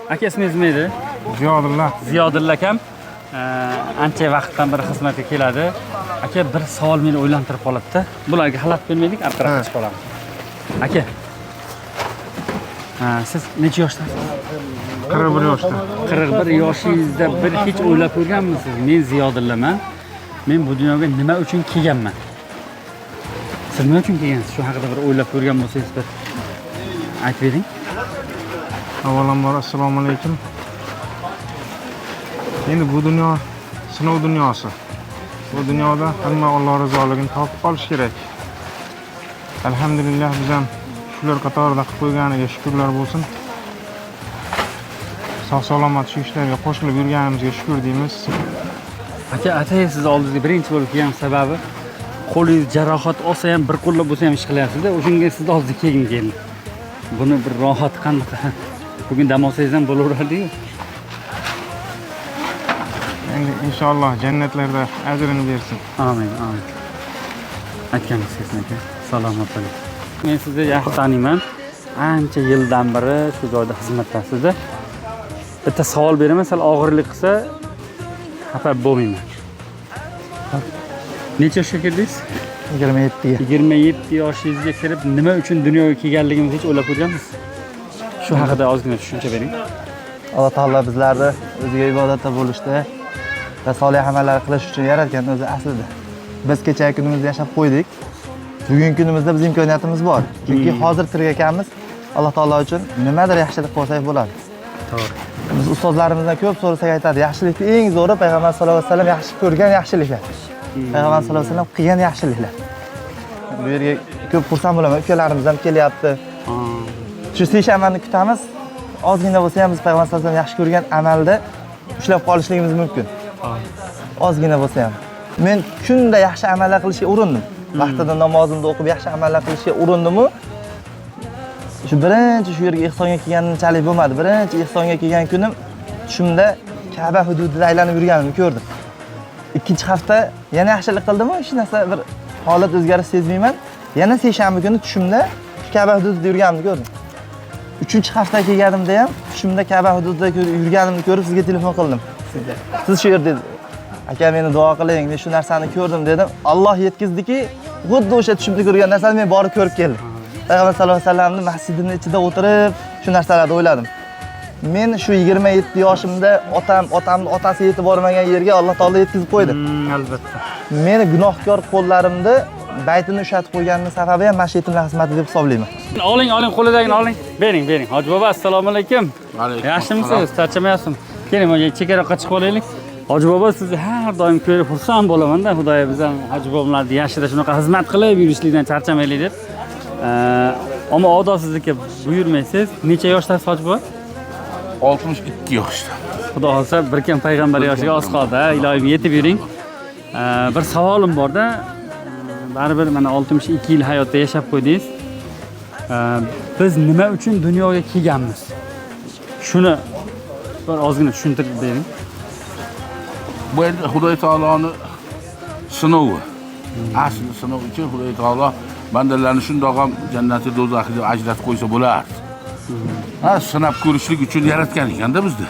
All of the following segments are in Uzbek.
Aka, ismingiz nima edi? Ziyodullah. Ziyodilla akam ancha vaqtdan beri xizmatga keladi. Aka, bir savol meni o'ylantirib qolibdi. Bularga xalaqit bermaylik, orqaroqqa chiqib olamiz. Aka, ha, siz necha yoshdasiz? 41 yoshda. 41 yoshingizda bir hech o'ylab ko'rganmisiz? Men Ziyodillaman. Men bu dunyoga nima uchun kelganman? Siz nima uchun kelgansiz? Shu haqida bir o'ylab ko'rgan bo'lsangiz, bir aytib bering. Avvalambor, assalomu alaykum. Endi bu dunyo sinov dunyosi. Bu dunyoda hamma Alloh rizoligini topib qolish kerak. Alhamdulillah, biz ham shular qatorida qilib qo'yganiga shukrlar bo'lsin. Sog' salomat shu ishlarga qo'shilib yurganimizga shukur deymiz. Aka, atay sizni oldingizga birinchi bo'lib kelgan sababi, qo'lingiz jarohat olsa ham, bir qo'llab bo'lsa ham ish qilyapsiz-da, o'shanga sizni oldingizga kelgim keldi. Buni bir rohati qanaqa? Bugun dam olsangiz ham bo'laveradi-yu. Endi inshaalloh jannatlarda ajrini bersin. Amin, amin. Aytganingiz kelsin, aka. Salomat bo'ling. Men sizni yaxshi taniyman. Ancha yildan beri shu joyda xizmatdasiz-da. Bitta savol beraman, sal og'irlik qilsa xafa bo'lmayman. Necha yoshga kirdingiz? 27 ga. 27 yoshingizga kirib, nima uchun dunyoga kelganligimizni hech o'ylab ko'rganmisiz? Shu haqida ozgina tushuncha bering. Alloh taolo bizlarni o'ziga ibodatda bo'lishda va solih amallar qilish uchun yaratgan o'zi aslida. Biz kechagi kunimizda yashab qo'ydik. Bugungi kunimizda biz imkoniyatimiz bor. Chunki hozir tirik ekanmiz. Alloh taolo uchun nimadir yaxshilik qilsak bo'ladi. To'g'ri. Biz ustozlarimizdan ko'p so'rasak aytadi, yaxshilikning eng zo'ri payg'ambar sollallohu alayhi vasallam yaxshi ko'rgan yaxshiliklar. Payg'ambar sollallohu alayhi vasallam qilgan yaxshiliklar. Bu yerga ko'p xursand bo'laman. Ukalarimiz ham kelyapti. Shu seshanbani kutamiz. Ozgina bo'lsa ham biz payg'ambar sollallohu alayhi vasallam yaxshi ko'rgan amalda ushlab qolishligimiz mumkin. Ozgina bo'lsa ham. Men kunda yaxshi amallar qilishga urindim. Vaqtida namozimni o'qib yaxshi amallar qilishga urindim-u. Shu birinchi shu yerga ehsonga kelganimchalik bo'lmadi. Birinchi ehsonga kelgan kunim tushimda Ka'ba hududida aylanib yurganimni ko'rdim. Ikkinchi hafta yana yaxshilik qildim-u, hech narsa bir holat o'zgarish sezmayman. Yana seshanba kuni tushimda Ka'ba hududida yurganimni ko'rdim. Uchinchi hafta kelganimda ham tushimda Ka'ba hududida yurganimni ko'rib sizga telefon qildim. Siz shu yerda, aka meni duo qiling, men shu narsani ko'rdim dedim. Alloh yetkazdiki, xuddi o'sha tushimda ko'rgan narsani men borib ko'rib keldim. Payg'ambar sollallohu alayhi vasallamni masjidini ichida o'tirib shu narsalarni o'yladim. Men shu 27 yoshimda otamni otasi yetib bormagan yerga Alloh taolo yetkazib qo'ydi. Albatta. Meni gunohkor qo'llarimda baytini ushatib qo'yganining sababi ham mana shu yetimlar xizmati deb hisoblayman. Oling, oling, qo'lidagini oling. Bering, bering. Hoji bobo, assalomu alaykum. Yaxshimisiz? Charchamayapsizmi? Keling, mana chekkaroqqa chiqib olaylik. Hoji bobo, sizni har doim ko'rib xursand bo'laman-da. Xudoyo, biz ham hoji bobolarni yashida shunaqa xizmat qilib yurishlikdan charchamaylik deb. Ammo odobsizlikka buyurmaysiz. Necha yoshdasiz, hoji bobo? 62 yoshda. Xudo xohlasa bir kam payg'ambar yoshiga oz qoldi, ha? Iloyim yetib yuring. Bir savolim bor-da. Baribir mana 62 yil hayotda yashab qo'ydingiz. Biz nima uchun dunyoga kelganmiz? Shuni bir ozgina tushuntirib bering. Bu endi Xudo taoloni sinovi. Asli sinov uchun Xudo taolo bandalarni shundoq ham jannati do'zaxi deb ajratib qo'ysa bo'lardi. Ha, sinab ko'rishlik uchun yaratgan ekanda bizni.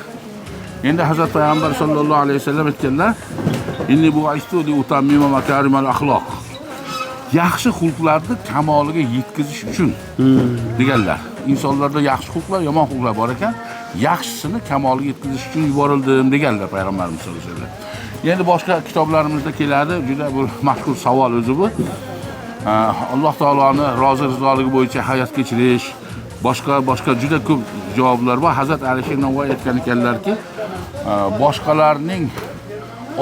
Endi Hazrat Payg'ambar sollallohu alayhi vasallam aytganlar: "Inni bu'istu li utammima makarimal axloq." Yaxshi xulqlarni kamoliga yetkazish uchun deganlar. Insonlarda yaxshi xulqlar, yomon xulqlar bor ekan, yaxshisini kamoliga yetkazish uchun yuborildim deganlar payg'ambarimiz sollallohu alayhi vasallam. Endi boshqa kitoblarimizda keladi, juda bir mashhur savol o'zi bu. Alloh taoloni rozi rizoligi bo'yicha hayot kechirish, boshqa boshqa juda ko'p javoblar bor. Hazrat Alisher Navoiy aytgan ekanlarki, boshqalarning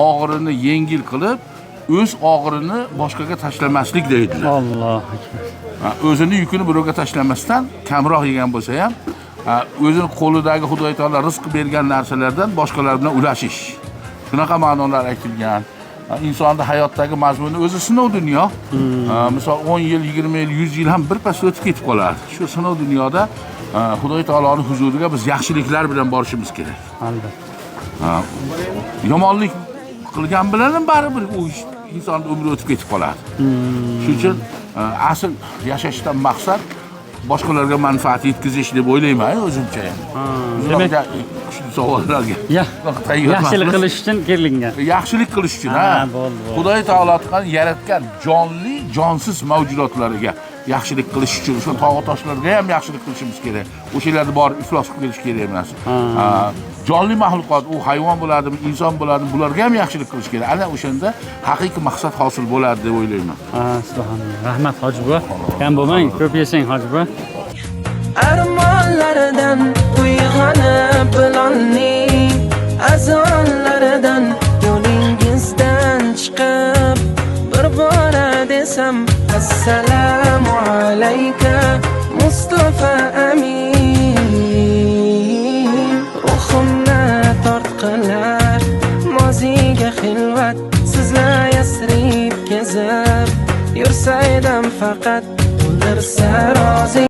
og'irini yengil qilib, o'z og'irini boshqaga tashlamaslik deydilar. Allohu akbar. O'zini yukini birovga tashlamasdan kamroq yegan bo'lsa ham, o'zini qo'lidagi Xudo taolo rizq bergan narsalardan boshqalar bilan ulashish. Shunaqa ma'nolar aytilgan. Insonni hayotdagi mazmuni o'zi sinov dunyo. Misol 10 yil, 20 yil, 100 yil ham bir pasda o'tib ketib qoladi. Shu sinov dunyoda Xudo taoloning huzuriga biz yaxshiliklar bilan borishimiz kerak. Albatta. Yomonlik qilgan bilan ham baribir u insonning umri o'tib ketib qoladi. Shuning uchun asl yashashdan maqsad Boshqalarga manfaat yetkazish deb o'ylayman o'zimcha ham. Demak, Kuchli savollarga tayyor yaxshilik emasmiz. Qilish uchun kelingan. Yaxshilik qilish uchun, Ha, ha. bo'ldi, bo'ldi. Xudoy taolo yaratgan jonli, jonsiz mavjudotlariga yaxshilik qilish uchun o'sha tog' toshlarga ham yaxshilik qilishimiz kerak. O'shalarni borib iflos qilib kelish kerak emas. Ha, jonli maxluqot, u hayvon bo'ladimi, inson bo'ladimi, bularga ham yaxshilik qilish kerak. Ana o'shanda haqiqiy maqsad hosil bo'ladi deb o'ylayman. Ha, subhanalloh. Rahmat, hoji buva. Kam bo'lmang, ko'p yashang, hoji buva. Armonlardan uyg'onib bilolning azonlaridan yo'lingizdan chiqib bir bora desam assalomu alayka, Mustafa amin. Ruhimni tortqilar moziyga xilvat sizlar Yasrib kezib yursaydim faqat o'ldirsa rozi.